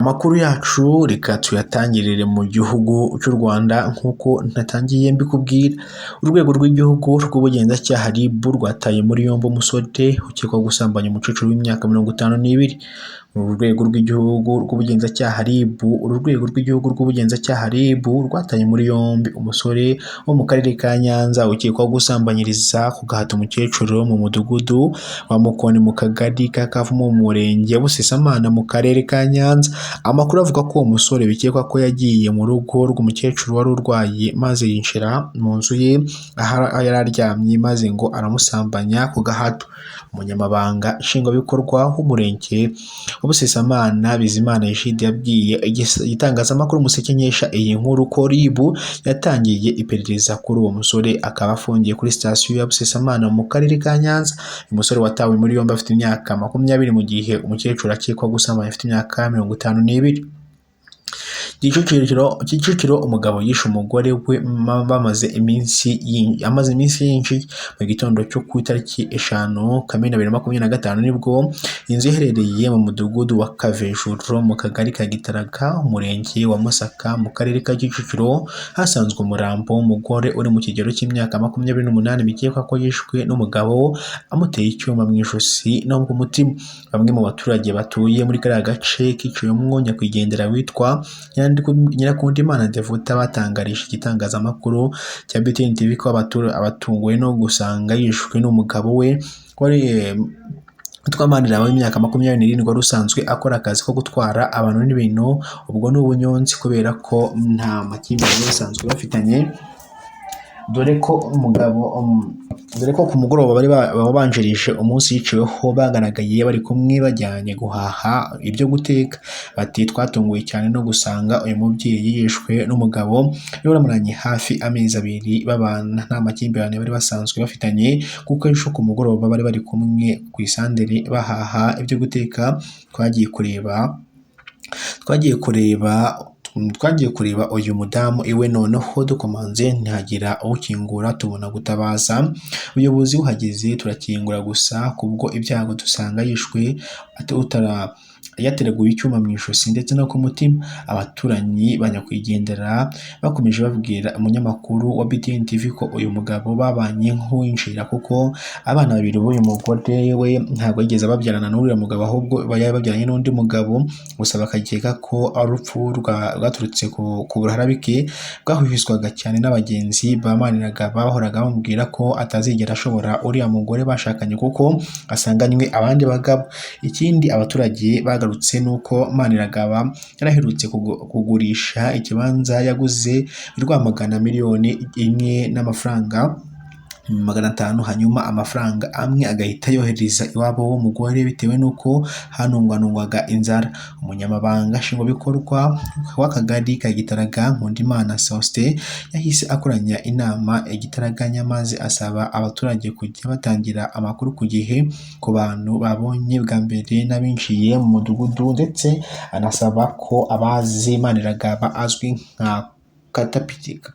Amakuru yacu reka tuyatangirire mu gihugu cy'u Rwanda nk'uko natangiye mbikubwira. Urwego rw'igihugu rw'ubugenzacyaha RIB rwataye muri yombi umusore ukekwaho gusambanya umukecuru w'imyaka 52. Uru rwego rw'igihugu rw'ubugenzacyaha RIB, uru rwego rw'igihugu rw'ubugenzacyaha RIB rwataye muri yombi umusore wo mu karere ka Nyanza ukekwaho gusambanyiriza ku gahato umukecuru wo mu mudugudu wa Mukoni mu kagari ka Kavumu mu murenge wa Busasamana mu karere ka Nyanza. Amakuru avuga ko uwo musore bikekwa ko yagiye mu rugo rw'umukecuru wari urwaye maze yinjira mu nzu ye aho yari aryamye maze ngo aramusambanya ku gahato. Umunyamabanga Nshingwabikorwa w'umurenge wa Busasamana Bizimana Egide yabwiye igitangazamakuru Umuseke nkesha iyi nkuru ko RIB yatangiye iperereza kuri uwo musore akaba afungiye kuri sitasiyo ya Busasamana mu karere ka Nyanza. Uyu musore watawe muri yombi afite imyaka 20 mu gihe umukecuru akekwa gusambanya afite imyaka 52. Kicukiro umugabo yishe umugore we bamaze iminsi amaze iminsi yinshi. Mu gitondo cyo ku itariki 5 Kamena 2025 nibwo inzu iherereye mu mudugudu wa Kavejuru mu kagari ka Gitaraga umurenge wa Masaka mu karere ka Kicukiro hasanzwe umurambo w'umugore uri mu kigero cy'imyaka 28 bikekwa ko yishwe n'umugabo amuteye icyuma mu ijosi no ku mutima. Bamwe mu baturage batuye muri kariya gace kiciwemwo nyakwigendera witwa Nyirakundimana Devota batangarije igitangazamakuru cya BTN TV ko abatunguwe no gusanga yishwe n'umugabo we wari witwa Maniraba w'imyaka 27 wari usanzwe akora akazi ko gutwara abantu n'ibintu, ubwo ni ubunyonzi kubera ko nta makimbirane basanzwe bafitanye, dore ko umugabo dore ko ku mugoroba bari babanjirije umunsi yiciweho bagaragaye bari kumwe bajyanye guhaha ibyo guteka. Bati twatunguwe cyane no gusanga uyu mubyeyi yishwe n'umugabo bamaranye hafi amezi 2 babana nta makimbirane bari basanzwe bafitanye, kuko ejo ku mugoroba bari bari kumwe ku isandere bahaha ibyo guteka. Twagiye kureba uyu mudamu iwe, noneho dukomanze ntihagira ukingura, tubona gutabaza ubuyobozi buhageze turakingura, gusa kubwo ibyago dusanga yishwe utara yatereguye icyuma mu ijosi ndetse no ku mutima. Abaturanyi ba nyakwigendera bakomeje babwira umunyamakuru wa BTN TV ko uyu mugabo babanye nk'uwinjira, kuko abana babiri b'uyu mugore we ntabwo yigeze ababyarana n'uriya mugabo, ahubwo yari babyaranye n'undi mugabo. Gusa bakakeka ko ari urupfu rwaturutse ku buharabike bwahwihwiswaga cyane n'abagenzi ba Maniragaba bahoraga bamubwira ko atazigera ashobora uriya mugore bashakanye kuko asanganywe abandi bagabo. Ikindi abaturage bagarutse ni uko Maniragaba yaraherutse kugurisha ikibanza yaguze i Rwamagana miliyoni 1 n'amafaranga 500, hanyuma amafaranga amwe agahita yohereza iwabo w'umugore bitewe n'uko hanungwanungwaga inzara. Umunyamabanga Nshingwabikorwa w'akagari ka Gitaraga Nkundimana Faustin yahise akoranya inama igitaraganya maze asaba abaturage kujya batangira amakuru ku gihe ku bantu babonye bwa mbere n'abinjiye mu mudugudu, ndetse anasaba ko abazi Maniragaba azwi nka Katapitika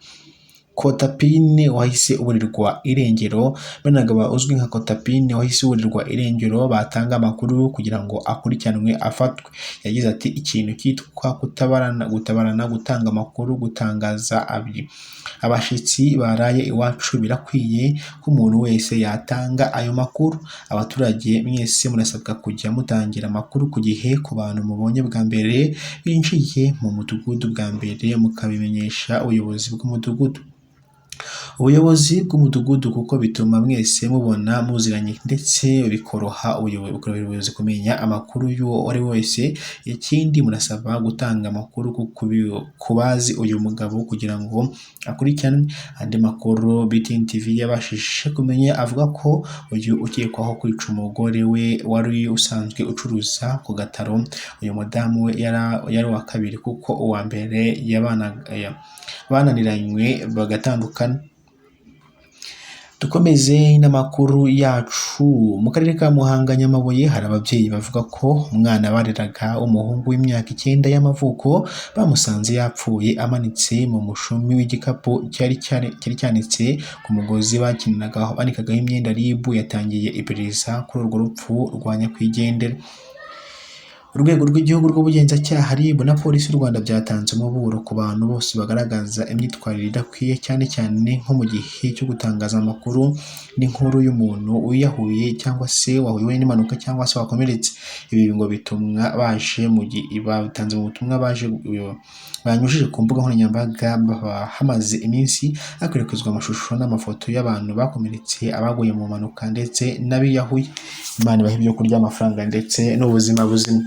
Kotapine wahise uburirwa irengero, Maniragaba uzwi nka Kotapine wahise uburirwa irengero, batanga amakuru kugira ngo akurikiranwe afatwe. Yagize ati ikintu cyitwa kutabarana, gutabarana, gutanga amakuru, gutangaza abashyitsi baraye iwacu, birakwiye ko umuntu wese yatanga ayo makuru. Abaturage mwese murasabwa kujya mutangira amakuru ku gihe ku bantu mubonye bwa mbere binjiye mu mudugudu bwa mbere, mukabimenyesha ubuyobozi bw'umudugudu. Ubuyobozi bw'umudugudu, kuko bituma mwese mubona muziranye ndetse bikoroha bikorohera ubuyobozi kumenya amakuru y'uwo ari we wese. Ikindi murasaba gutanga amakuru ku bazi uyu mugabo kugira ngo akurikiranwe. Andi makuru BTN TV yabashije kumenya avuga ko uyu ukekwaho kwica umugore we wari usanzwe ucuruza ku gataro, uyu mudamu we yari uwa kabiri kuko uwa mbere bananiranywe bagatandukana. Dukomeze n'amakuru yacu. Mu karere ka Muhanga Nyamabuye hari ababyeyi bavuga ko umwana bareraga w'umuhungu w'imyaka 9 y'amavuko bamusanze yapfuye amanitse mu mushumi w'igikapu cyari cyanitse ku mugozi bakiniragaho banikagaho imyenda. RIB yatangiye iperereza kuri urwo rupfu rwa nyakwigendera. Urwego rw'Igihugu rw'Ubugenzacyaha RIB na Polisi y'u Rwanda byatanze umuburo ku bantu bose bagaragaza imyitwarire idakwiye, cyane cyane nko mu gihe cyo gutangaza amakuru n'inkuru y'umuntu wiyahuye cyangwa se wahuye n'impanuka cyangwa se wakomeretse. Ibi ngo bitumwa baje mu gihe batanze mu butumwa baje banyujije ku mbuga nkoranyambaga, hamaze iminsi hakwirakwizwa amashusho n'amafoto y'abantu bakomeretse, abaguye mu mpanuka ndetse n'abiyahuye. Imana ibahe ibyo kurya, amafaranga ndetse n'ubuzima buzima.